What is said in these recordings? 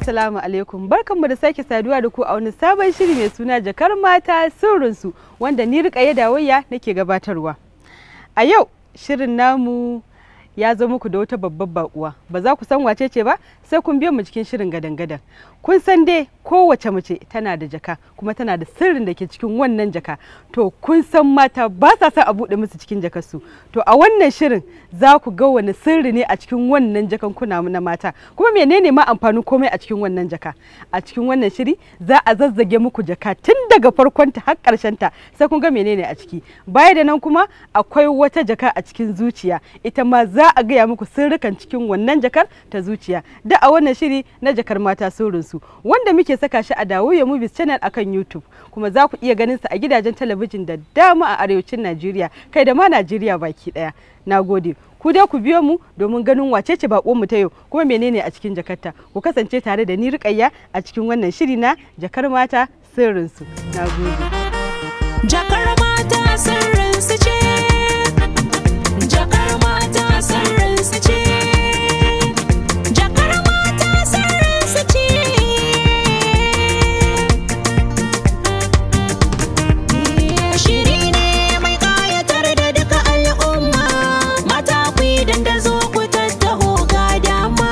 Assalamu alaikum, barkanmu da sake saduwa da ku a wani sabon shiri mai suna Jakar Mata Sirrinsu, wanda ni Rukayya Dawayya nake gabatarwa. A yau shirin namu ya zo muku da wata babbar bakuwa, ba za ku san wace ce ba sai kun biyo mu cikin shirin gadan-gadan. Kun san dai kowace mace tana da jaka kuma tana da sirrin da ke cikin wannan jaka. To kun san mata ba sa son a buɗe musu cikin jakarsu. To a wannan shirin za ku ga wani sirri ne a cikin wannan jakankuna na mata, kuma menene ma amfanin komai a cikin wannan jaka. A cikin wannan shiri za a zazzage muku jaka tun daga farkonta har ta, sai kun ga menene a ciki. Baya da nan kuma akwai wata jaka a cikin zuciya, ita ma za a gaya muku sirrikan cikin wannan jakar ta zuciya. Da a wannan shiri na Jakar Mata Sirrinsu, wanda muke saka shi a Dawuya Movies Channel akan YouTube, kuma za ku iya ganin sa a gidajen talabijin da dama a arewacin Najeriya, kai da ma Najeriya baki daya. Nagode. Ku dai ku biyo mu domin ganin wace ce bakon mu ta yau, kuma menene a cikin jakarta. Ku kasance tare da ni Rukayya a cikin wannan shiri na Jakar Mata Sirrinsu. Nagode. Jakar mata sirrinsu ce. Jakar mata sirrinsu ce. Jakar mata sirrinsu ce. Shiri ne mai ƙayatar da duka al'umma. Mata ku yi dandazo ku tattaho ga dama.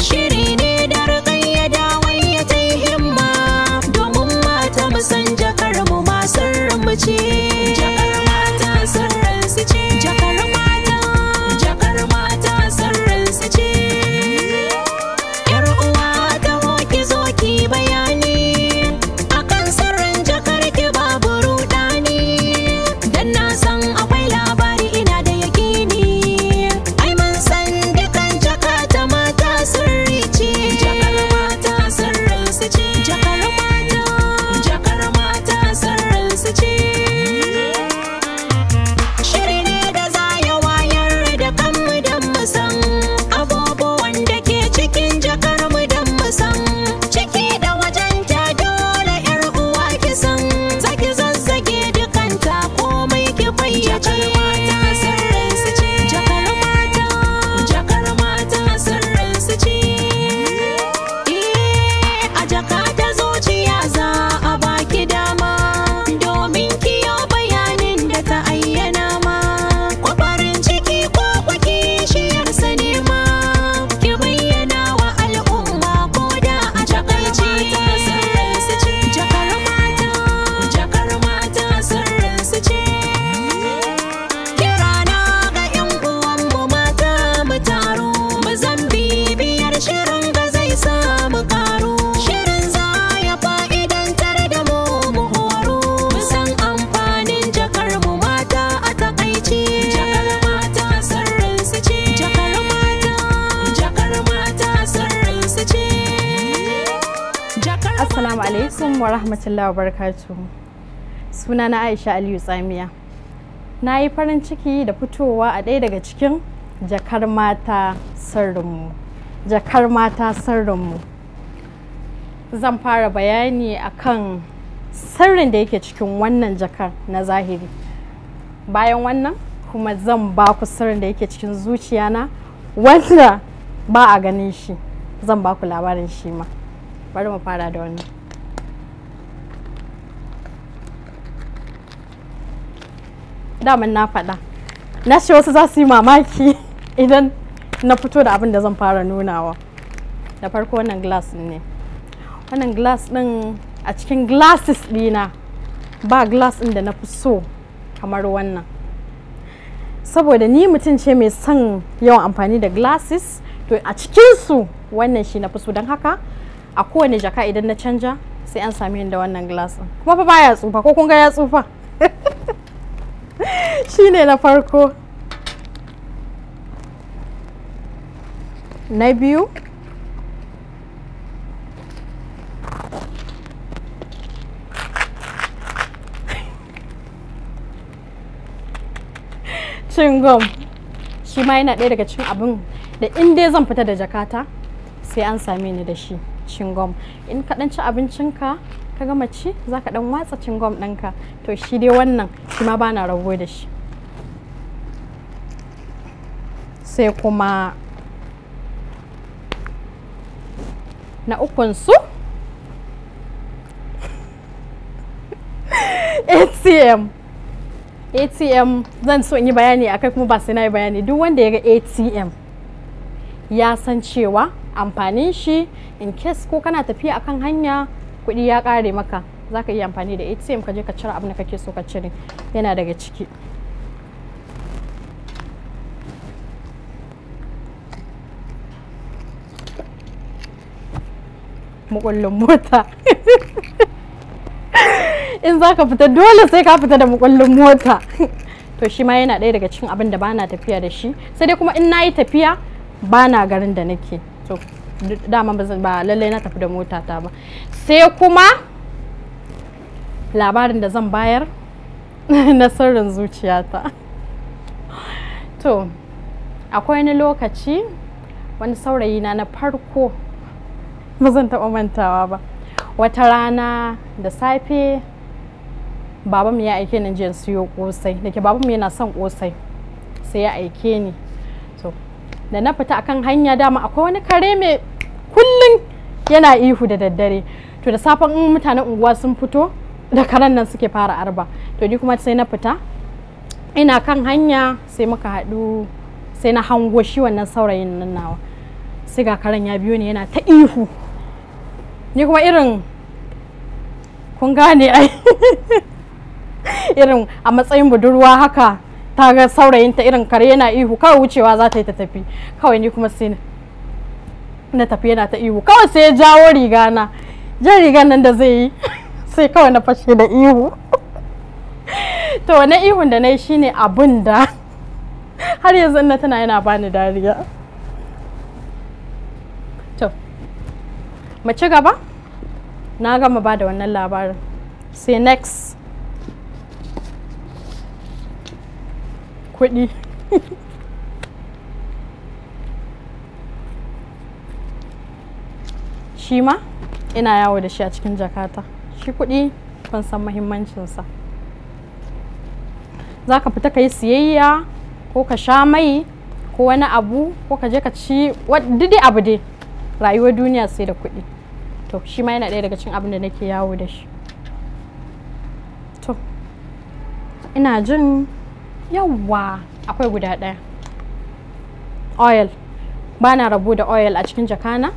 Shiri ne da Rukayya Dawayya ta yi himma. Domin mata mu san jakar mu ma sirrin mu ce. Jakar mata sirrinsu ce. Jakar mata, jakar mata sirrinsu ce. Yar uwa taho ki zo ki bayani akan sirrin jakar ki babu rudani. Dan na san akwai labari ina da yakini. Ai mun san dukan jaka ta mata sirri ce. Jakar mata sirrinsu ce. Jakar mata, jakar mata sirrinsu ce. Shiri ne da za ya wayar da kanmu don mu san abubuwan da ke cikin jakar mu don mu san ciki da wajen ta, dole yar uwa ki san zaki zazzage dukanta komai ki fayyace. Jakar mata sirrinsu ce. Jakar mata, jakar mata sirrinsu ce. Eh, a jaka ta zuciya za a baki dama domin kiyo bayanin da ta ayyana ma. Ko farin ciki ko kwakishiyar sa nema, ki bayyana wa al'umma ko da a takaice. Sirrinsu ce. Jakar mata, jakar mata sirrinsu ce. Kirana ga 'yan uwanmu mata mu taru, mu zan bibiyar shirin ga zai samu karu. Shirin za ya fa'idantar da mu mu horo, mu san amfanin jakar mu mata a takaice. Jakar mata sirrinsu ce. Jakar mata, jakar mata sirrinsu ce. Jakar Assalamu mata alaikum wa rahmatullahi wa barakatuhu. Sunana Aisha Aliyu Tsamiya. Na yi farin ciki da fitowa a ɗaya daga cikin Jakar Mata Sirrinmu. Jakar Mata Sirrinmu. Zan fara bayani akan sirrin da yake cikin wannan jakar na zahiri. Bayan wannan kuma zan ba ku sirrin da yake cikin zuciyana wanda ba a ganin shi. Zan ba ku labarin shi ma. Bari mu fara da wannan. Daman na faɗa, na ce wasu za su yi mamaki idan na fito da abin da zan fara nunawa. Da farko wannan glass ɗin ne. Wannan glass ɗin, a cikin glasses ɗina ba glass ɗin da na fi so kamar wannan, saboda ni mutum ce mai son yawan amfani da glasses. To a cikinsu wannan shi na fi so. Don haka a kowane jaka idan na canja sai an sami ni da wannan glass ɗin. Kuma fa baya tsufa, ko kun ga ya tsufa? Shine na farko. Na biyu, chewing. Shi ma yana ɗaya daga cikin abin da in dai zan fita da jakata sai an same ni da shi, chewing gum. In ka ɗan ci abincinka ka gama ci, za ka ɗan watsa chewing gum ɗinka. To shi dai wannan shi ma bana rabo da shi. Sai kuma Na ukun su ATM. ATM zan so in yi bayani akai kuma ba sai na yi bayani. Duk wanda ya ga ATM ya san cewa amfanin shi in case ko kana tafiya akan hanya kuɗi ya ƙare maka, za ka iya amfani da ATM ka je ka cire abin da kake so ka cire. Yana daga ciki. Mukullin mota. In za ka fita dole sai ka fita da mukullin mota. To shi ma yana ɗaya daga cikin abin da bana tafiya da shi, sai dai kuma in na yi tafiya bana garin da nake, to dama ba lallai na tafi da mota ta ba. Sai kuma labarin da zan bayar na sirrin zuciyata. To akwai wani lokaci wani saurayi na na farko, ba zan taɓa mantawa ba. Wata rana da safe babanmu ya aike ni je in siyo kosai, da ke babanmu yana son kosai, sai ya aike ni. To da na fita akan hanya, dama akwai wani kare mai kullum yana ihu da daddare. To da safen in mutanen unguwa sun fito da karen nan suke fara arba. To ni kuma sai na fita, ina kan hanya sai muka haɗu, sai na hango shi wannan saurayin nan nawa, sai ga karen ya biyo ni yana ta ihu. Ni kuma irin kun gane ai, irin a matsayin budurwa haka ta ga saurayinta irin kare yana ihu, kawai wucewa za ta yi ta tafi. Kawai ni kuma sai na tafi yana ta ihu, kawai sai ya jawo riga na, jan rigan nan da zai yi sai kawai na fashe da ihu. To wannan ihun da na yi shine abun da har yanzu na tana yana bani dariya. To mu ci gaba, na gama ba da wannan labarin. Sai next, kuɗi. Shi ma ina yawo da shi a cikin jakata. Shi kuɗi kun san muhimmancinsa. Za ka fita ka yi siyayya ko ka sha mai ko wani abu ko ka je ka ci duk dai abu dai, rayuwar duniya sai da kuɗi. To shi ma yana ɗaya daga cikin abin da nake yawo da shi. To ina jin yawwa akwai guda ɗaya, oil. Ba na rabo da oil a cikin jakana,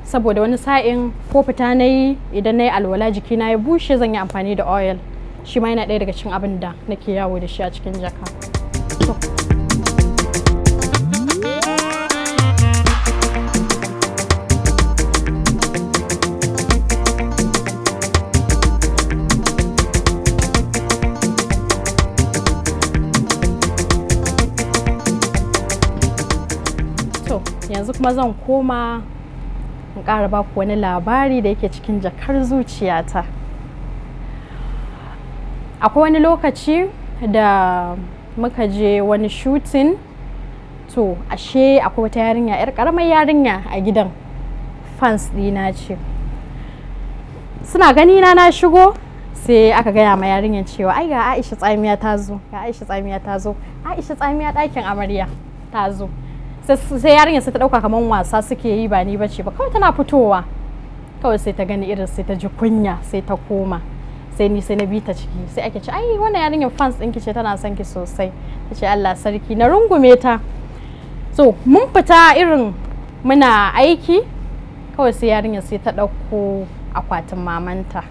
saboda wani sa'in ko fita na yi, idan na yi alwala jikina ya bushe, zan yi amfani da oil. Shi ma yana ɗaya daga cikin abin da nake yawo da shi a cikin jaka. To yanzu kuma zan koma in ƙara baku wani labari da yake cikin jakar zuciyata. Akwai wani lokaci da muka je wani shooting. To ashe akwai wata yarinya, yar ƙaramar yarinya a gidan, fans ɗina ce. Suna gani na na shigo, sai aka gaya ma yarinyar cewa ai ga Aisha Tsamiya ta zo, ga Aisha Tsamiya ta zo, Aisha Tsamiya ɗakin amarya ta zo. Sai yarinyar sai ta ɗauka kamar wasa suke yi, ba ni bace ba. Kawai tana fitowa, kawai sai ta gani irin sai ta ji kunya, sai ta koma. Sai ni sai na bi ta ciki, sai ake ce ai wannan yarinyar fans ɗinki ce, tana son ki sosai. Ta ce Allah sarki, na rungume ta. So mun fita irin muna aiki, kawai sai yarinyar sai ta ɗauko akwatin mamanta.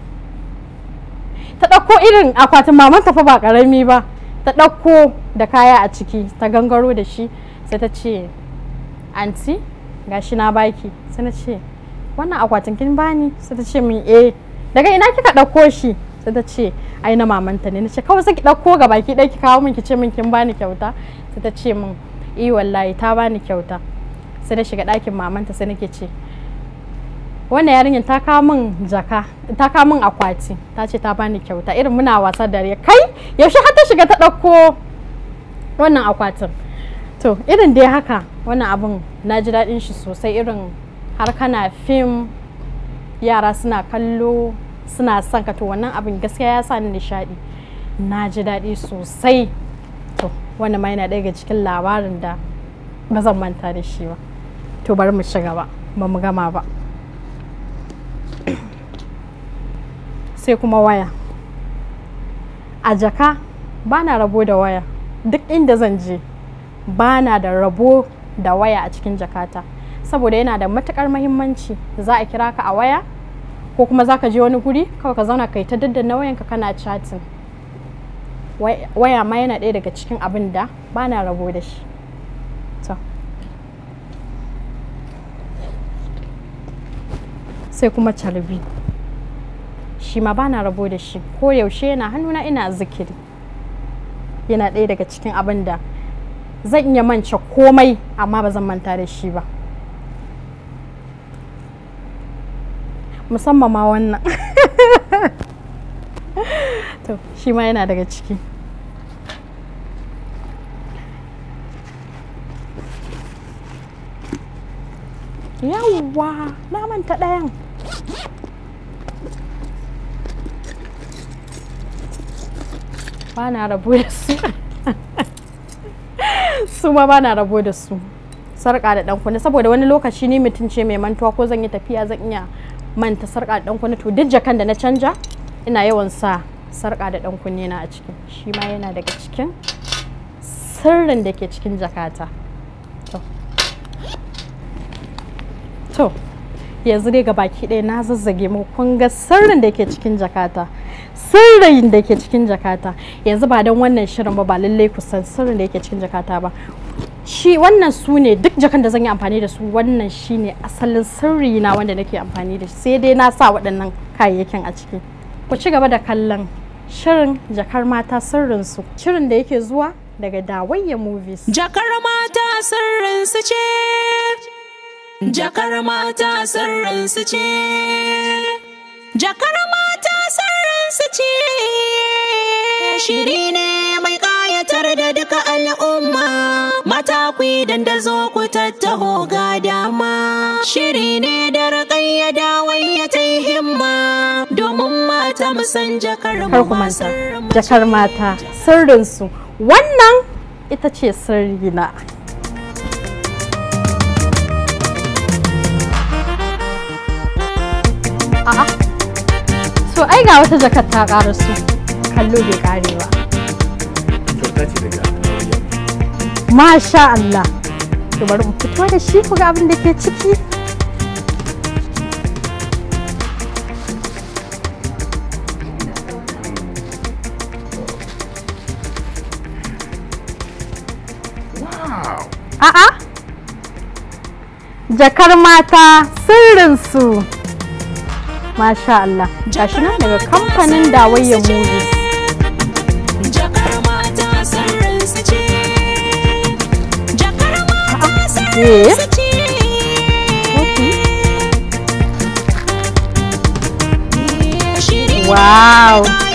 Ta ɗauko irin akwatin mamanta fa ba ƙarami ba, ta ɗauko da kaya a ciki, ta gangaro da shi, sai ta ce anti gashi na baki. Sai na ce wannan akwatin kin bani? Sai ta ce min eh. Daga ina kika ɗauko shi? Sai ta ce ai na mamanta ne. Na ce kawai sai ki ɗauko ga baki ɗaya ki kawo min ki ce min kin bani kyauta. Sai ta ce min eh wallahi ta bani kyauta. Sai na shiga ɗakin mamanta, sai nake ce wannan yarinyar ta kawo min jaka, ta kawo min akwati, ta ce ta bani kyauta. Irin muna wasa dariya, kai yaushe har ta shiga ta ɗauko wannan akwatin? To irin dai haka wannan abun na ji daɗin shi sosai. Irin har kana fim yara suna kallo suna son ka, to wannan abin gaskiya ya sa ni nishaɗi, na ji daɗi sosai. To wannan ma yana ɗaya daga cikin labarin da ba zan manta da shi ba. To bari mu ci gaba, ba mu gama ba. Sai kuma waya. A jaka ba na rabo da waya. Duk inda zan je ba na da rabo da waya a cikin jakata, saboda yana da matukar mahimmanci. Za a kira ka a waya ko kuma za ka je wani guri kawai ka zauna kai ta daddana wayanka kana chatting. Waya ma yana ɗaya daga cikin abin da ba na rabo da shi. To. Sai kuma carbi, shi ma ba na rabo da shi, ko yaushe yana hannuna ina zikiri. Yana ɗaya daga cikin abin da zan iya mance komai amma ba zan manta da shi ba, musamman ma wannan. To, shi ma yana daga ciki. Yawwa, na manta ɗayan. Ba na rabo da su. Su ma ba na rabo da su. Sarƙa da ɗan kunne, saboda wani lokaci ni mutum ce mai mantuwa, ko zan yi tafiya zan iya manta sarƙa da ɗan kunne. To duk jakan da na canja ina yawan sa sarƙa da ɗan kunne na a ciki. Shi ma yana daga cikin sirrin da ke cikin jakata. To, yanzu dai baki ɗaya na zazzage muku, kun ga sirrin da ke cikin jakata. Sirrin da ke cikin jakata. Yanzu ba don wannan shirin ba, ba lallai ku san sirrin da yake cikin jakata ba. Shi wannan su ne duk jakan da zan yi amfani da su, wannan shine asalin sirri na wanda nake amfani da shi, sai dai na sa waɗannan kayayyakin a ciki. Ku ci gaba da kallon shirin Jakar Mata Sirrinsu, shirin da yake zuwa daga Dawayya Movies. Jakar mata sirrinsu ce. Jakar mata sirrinsu ce. Jakar mata sirrinsu ce. Shiri ne mai ƙayatar da duka al'umma. Mata ku yi dandazo ku tattaho ga dama. Shiri ne da Rukayya Dawayya ta yi himma. Domin mata mu san jakar Kar mu ku ma manta, sirrinmu Jakar ce. Mata Sirrinsu, wannan ita ce sirrina. A'a, to ai ga wata jakar ta ƙara su, kallo bai ƙare ba. Kyauta ce daga Dawayya. Masha Allah. To bari mu fito da shi ku ga abin da ke ciki. Wow! A'a. Jakar Mata Sirrinsu. Masha Allah. Gashi nan daga kamfanin Dawayya Movies. Jakar mata sirrinsu ce. Jakar mata Eh. sirrinsu ce. Okay. Shiri ne Wow. mai